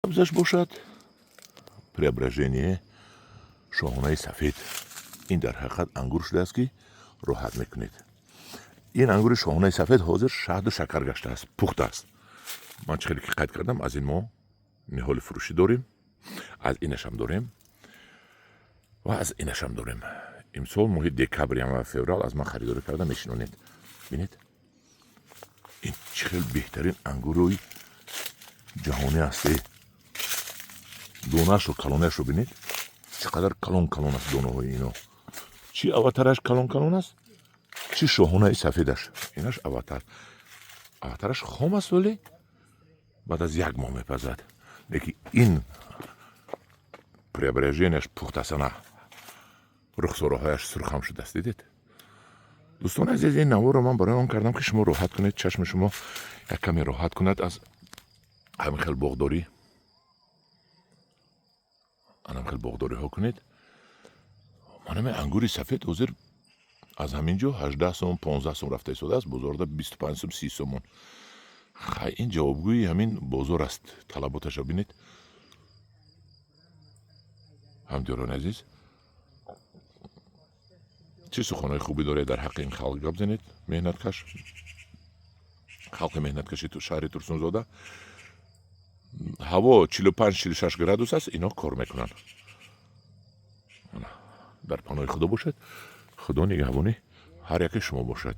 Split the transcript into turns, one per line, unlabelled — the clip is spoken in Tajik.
Сабзаш бошад, Преображение, шоҳонаи сафед. Ин дар ҳақиқат ангур шудааст, ки роҳат мекунед. Ин ангури шоҳонаи сафед ҳозир шаҳду шакар гаштааст, пухтааст. Ман чӣ хеле ки қайд кардам, аз ин мо ниҳоли фурӯшӣ дорем, аз инашам дорем ва аз инашам дорем. Имсол моҳи декабр ва феврал аз ман харидорӣ карда мешинонед. Бинед, ин чӣ хел беҳтарин ангурои ҷаҳонӣ аст. Донаашро, калонаашро бинед, чӣ қадар калон калон аст донаҳои ино. Чӣ Аватараш калон калон аст, чӣ шоҳонаи сафедаш. Инаш Аватар, Аватараш хом аст, вале баъд аз як моҳ мепазад. Лекин ин Преображенияш пухтааст, ана рухсораҳояш сурхам шудааст, дидед? Дӯстони азиз, ин наворро ман барои он кардам, ки шумо роҳат кунед, чашми шумо як каме роҳат кунад аз ҳамин хел боғдорӣ. Анам хел боғдориҳо кунед. Манаме ангури сафед ҳозир аз ҳамин ҷо 18 сом, 15 сом рафта истодааст, бозорда 25 сом, 30 сомон. Хай, ин ҷавобгӯи ҳамин бозор аст. Талаботаша бинед. Ҳамдиёрони азиз, чӣ суханҳои хубе доред дар ҳаққи ин халқ? Гап занед. Меҳнаткаш, халқи меҳнаткаши шаҳри Турсунзода. Ҳаво 45, 46 градус аст, ино кор мекунанд. Дар паноҳи Худо бошед, Худо нигаҳбони ҳар яке шумо бошад.